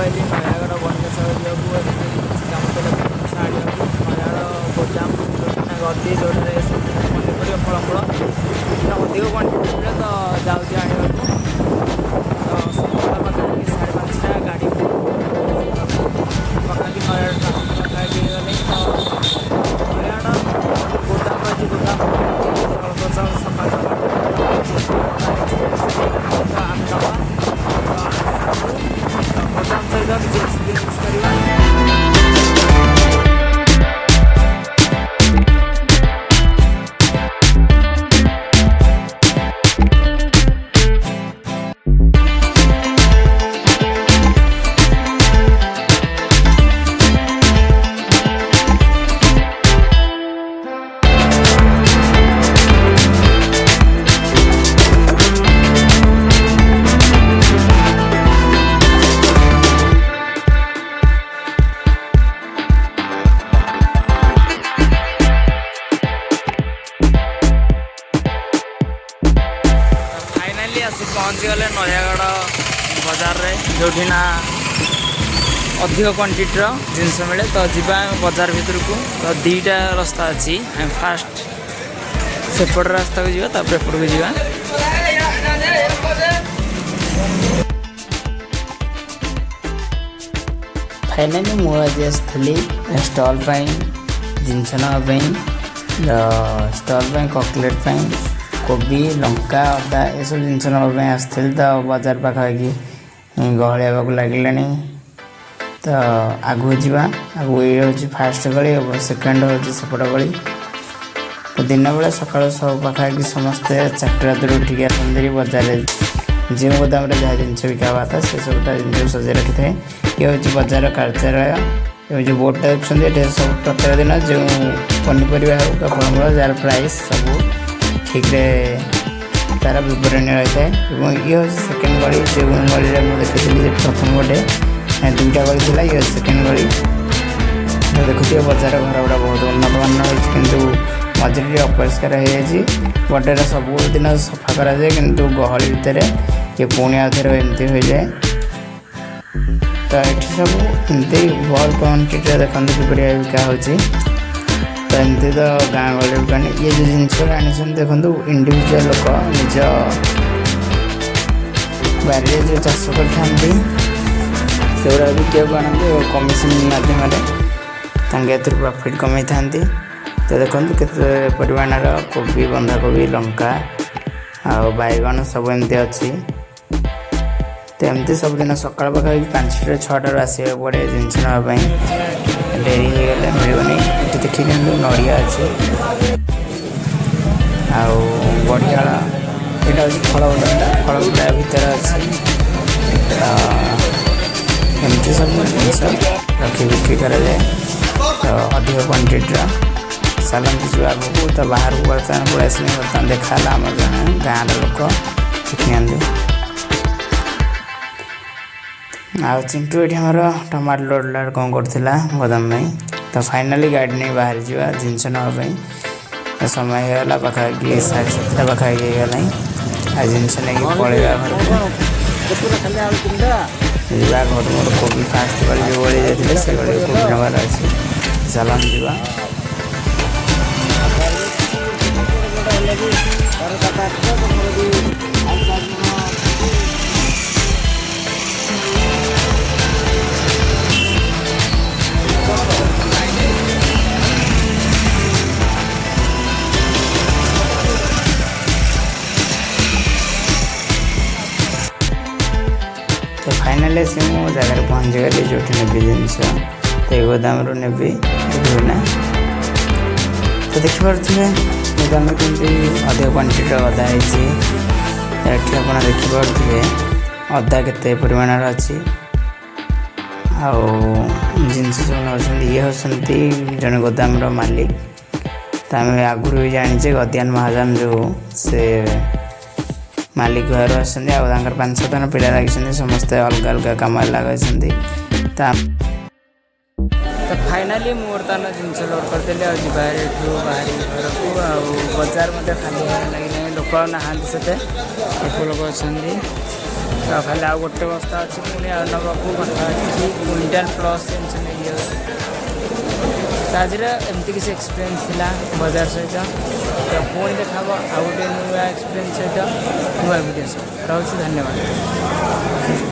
ଆଇଲି ନୟାଗଡ଼ ବଣିକ ଛକ ଯିବାକୁ। ଏଠି କିଛି କାମ ଥିଲା, ଜିନିଷ ଆଣିବାକୁ। ନୟାଗଡ଼ ଗୋଦାମ ଯୋଉଠି ଗଦି, ଯେଉଁଠାରେ ସବୁ ପନିପରିବା, ଫଳମୂଳ ଅଧିକ କ୍ୱାଣ୍ଟିଟି ମିଳେ, ତ ଯାଉଛି ଆଣିବାକୁ। ତ ସକାଳ ପାଖାପାଖି 5:30, ଗାଡ଼ି ପାଖାପାଖି ନୟାଗଡ଼ ଟ୍ରାଫିକ୍ ପାଖାପାଖି ହେଇଗଲାଣି। ତ ନୟାଗଡ଼ ଗୋଦାମ ରହିଛି, ଗୋଦାମ ସକାଳ ସକାଳ ତ ଆମେ ନେବା। ତ ଗୋଦାମ ସହିତ କିଛି ଏକ୍ସପିରିଏନ୍ସ କରିବା। ଫାଇନାଲି ଆସି ପହଞ୍ଚିଗଲେ ନୟାଗଡ଼ ବଜାରରେ, ଯେଉଁଠି ନା ଅଧିକ କ୍ୱାଣ୍ଟିଟିର ଜିନିଷ ମିଳେ। ତ ଯିବା ଆମେ ବଜାର ଭିତରକୁ। ତ ଦୁଇଟା ରାସ୍ତା ଅଛି, ଆମେ ଫାଷ୍ଟ ସେପଟ ରାସ୍ତାକୁ ଯିବା, ତାପରେ ଏପଟକୁ ଯିବା। ଫାଇନାଲି ମୁଁ ଆଜି ଆସିଥିଲି ଷ୍ଟଲ୍ ପାଇଁ ଜିନିଷ ନେବା ପାଇଁ। ଷ୍ଟଲ୍ ପାଇଁ, କଟଲେଟ୍ ପାଇଁ, କୋବି, ଲଙ୍କା, ଅଦା ଏସବୁ ଜିନିଷ ନେବା ପାଇଁ ଆସିଥିଲି। ତ ବଜାର ପାଖାପାଖି ଗହଳି ହେବାକୁ ଲାଗିଲାଣି, ତ ଆଗକୁ ଯିବା। ଆଗକୁ ଇଏ ହେଉଛି ଫାଷ୍ଟ ଗଳି ଏବଂ ସେକେଣ୍ଡ ହେଉଛି ସେପଟ ଗଳି। ତ ଦିନବେଳେ ସକାଳୁ ସବୁ ପାଖାପାଖି ସମସ୍ତେ 4ଟା ରାତିରୁ ଉଠିକି ଆସନ୍ତି ବଜାରରେ। ଯେଉଁ ଗୋଦାମରେ ଯାହା ଜିନିଷ ବିକା ହେବା କଥା, ସେସବୁ ତା ଜିନିଷ ସଜାଇ ରଖିଥାଏ। ଇଏ ହେଉଛି ବଜାର କାର୍ଯ୍ୟାଳୟ। ଏ ଯେଉଁ ବୋର୍ଡ଼ଟା ଦେଖୁଛନ୍ତି, ଏଠି ସବୁ ପ୍ରତ୍ୟେକ ଦିନ ଯେଉଁ ପନିପରିବା ହେଉ କି ଫଳମୂଳ, ଯାହାର ପ୍ରାଇସ୍ ସବୁ ଠିକ୍ରେ ତା'ର ବିବରଣୀ ରହିଥାଏ। ଏବଂ ଇଏ ହେଉଛି ସେକେଣ୍ଡ ଗଳି, ଯେଉଁ ଗଳିରେ ମୁଁ ଦେଖିଥିଲି ଯେ ପ୍ରଥମ ଗୋଟେ ଦୁଇଟା ଗଳି ଥିଲା, ଇଏ ହେଉଛି ସେକେଣ୍ଡ ଗଳି। ତ ଦେଖୁଥିବେ, ବଜାର ଘର ଗୁଡ଼ା ବହୁତ ଉନ୍ନତମାନର ହୋଇଛି, କିନ୍ତୁ ମଝିରେ ଟିକେ ଅପରିଷ୍କାର ହେଇଯାଇଛି। ବଟ୍ ଏଟା ସବୁଦିନ ସଫା କରାଯାଏ, କିନ୍ତୁ ଗହଳି ଭିତରେ ଇଏ ପୁଣି ଆଉ ଥରେ ଏମିତି ହୋଇଯାଏ। ତ ଏଠି ସବୁ ଏମିତି ବଲ୍ କ୍ୱାଣ୍ଟିଟିରେ ଦେଖନ୍ତୁ କିପରି ବିକା ହେଉଛି। ତ ଏମିତି ତ ଗାଁ ଗହଳିରେ ବିକାନି। ଇଏ ଯେଉଁ ଜିନିଷ ଆଣିଛନ୍ତି ଦେଖନ୍ତୁ, ଇଣ୍ଡିଭିଜୁଆଲ ଲୋକ ନିଜ ବାରିରେ ଯେଉଁ ଚାଷ କରିଥାନ୍ତି, ସେଗୁଡ଼ା ବିକିବାକୁ ଆଣନ୍ତି ଓ କମିଶନ ମାଧ୍ୟମରେ ତାଙ୍କେ ଏଥିରୁ ପ୍ରଫିଟ୍ କମେଇଥାନ୍ତି। ତ ଦେଖନ୍ତୁ କେତେ ପରିମାଣର କୋବି, ବନ୍ଧାକୋବି, ଲଙ୍କା ଆଉ ବାଇଗଣ ସବୁ ଏମିତି ଅଛି। ତ ଏମିତି ସବୁଦିନ ସକାଳ ପାଖାପାଖି 5ଟାରୁ 6ଟାରୁ ଆସିବାକୁ ପଡ଼େ ଜିନିଷ ନେବା ପାଇଁ। ଡେରି ହେଇଗଲେ ମିଳିବନି। ଏଠି ଦେଖି ଦିଅନ୍ତୁ, ନଡ଼ିଆ ଅଛି ଆଉ ବଢ଼ିଆଳ। ଏଇଟା ହେଉଛି ଫଳ ଗୋଦାମଟା, ଫଳ ଗୁଡ଼ା ଭିତରେ ଅଛି। ତ ଏମିତି ସବୁ ଜିନିଷ ରଖି ବିକ୍ରି କରାଯାଏ, ତ ଅଧିକ କ୍ୱାଣ୍ଟିଟିର। ଚାଲନ୍ତୁ ଯିବା ଆଗକୁ। ତ ବାହାରକୁ ବର୍ତ୍ତମାନ ପଳେଇ ଆସିଲି। ବର୍ତ୍ତମାନ ଦେଖା ହେଲା ଆମର ଜଣେ ଗାଁର ଲୋକ, ଦେଖିନିଅନ୍ତୁ। ଆଉ ଚିଣ୍ଟୁ ଏଠି ଆମର ଟମାଟୋ ଲୋଡ଼ ଲାଡ଼ କ'ଣ କରୁଥିଲା ଗୋଦାମ ପାଇଁ। ତ ଫାଇନାଲି ଗାଡ଼ି ନେଇ ବାହାରି ଯିବା ଜିନିଷ ନେବା ପାଇଁ। ତ ସମୟ ହେଇଗଲା ପାଖାପାଖି 7:30 ପାଖାପାଖି ହେଇଗଲାଣି। ଆଉ ଜିନିଷ ନେଇକି ପଳେଇବା ଘରକୁ ଯିବା। ଘରୁ ମୋର କୋବି ଫାଷ୍ଟ ଗଳି ଯେଉଁ ଗଳି ଯାଇଥିଲେ, ସେ ଗଳି କୋବି ନେବାର ଅଛି। ଚାଲନ୍ତୁ ଯିବା। ତ ଫାଇନାଲି ଆସି ମୁଁ ଜାଗାରେ ପହଞ୍ଚିଗଲି ଯେଉଁଠି ନେବି ଜିନିଷ। ତ ଏଇ ଗୋଦାମରୁ ନେବି ନା। ତ ଦେଖିପାରୁଥିବେ ଗୋଦାମରେ କେମିତି ଅଧିକ କ୍ୱାଣ୍ଟିଟିର ଅଦା ହେଇଛି। ତ ଏଠି ଆପଣ ଦେଖିପାରୁଥିବେ ଅଦା କେତେ ପରିମାଣର ଅଛି ଆଉ ଜିନିଷ ସବୁ ନେଉଛନ୍ତି। ଇଏ ହେଉଛନ୍ତି ଜଣେ ଗୋଦାମର ମାଲିକ। ତ ଆମେ ଆଗରୁ ବି ଜାଣିଛେ, ଗଦିଆନ ମହାଜନ ଯେଉଁ, ସେ ମାଲିକ ଘରୁ ଆସନ୍ତି ଆଉ ତାଙ୍କର ପାଞ୍ଚ ସାତ ଜଣ ପିଲା ଲାଗିଛନ୍ତି, ସମସ୍ତେ ଅଲଗା ଅଲଗା କାମରେ ଲାଗିଛନ୍ତି। ତ ତ ଫାଇନାଲି ମୁଁ ବର୍ତ୍ତମାନ ଜିନିଷ ଲୋଡ଼ କରିଦେଲି ଆଉ ଯିବା ଏଠୁ ବାହାରି ଘରକୁ। ଆଉ ବଜାର ମଧ୍ୟ ଖାଲି ହେବାରେ ଲାଗିଲାଣି, ଲୋକ ଆଉ ନାହାନ୍ତି ସେତେ, ଅଳ୍ପ ଲୋକ ଅଛନ୍ତି। ତ ତ ଖାଲି ଆଉ ଗୋଟେ ବସ୍ତା ଅଛି ପୁଣି ଆଉ ନେବାକୁ, ପାଖାପାଖି କୁଇଣ୍ଟାଲ ପ୍ଲସ୍ ଜିନିଷ ନେଇକି ଯାଉଛି। ତ ଆଜିର ଏମିତି କିଛି ଏକ୍ସପିରିଏନ୍ସ ଥିଲା ବଜାର ସହିତ। ତ ପୁଣି ଦେଖା ହେବ ଆଉ ଗୋଟେ ନୂଆ ଏକ୍ସପିରିଏନ୍ସ ସହିତ, ନୂଆ ଭିଡ଼ିଓ ସହିତ। ରହୁଛି, ଧନ୍ୟବାଦ।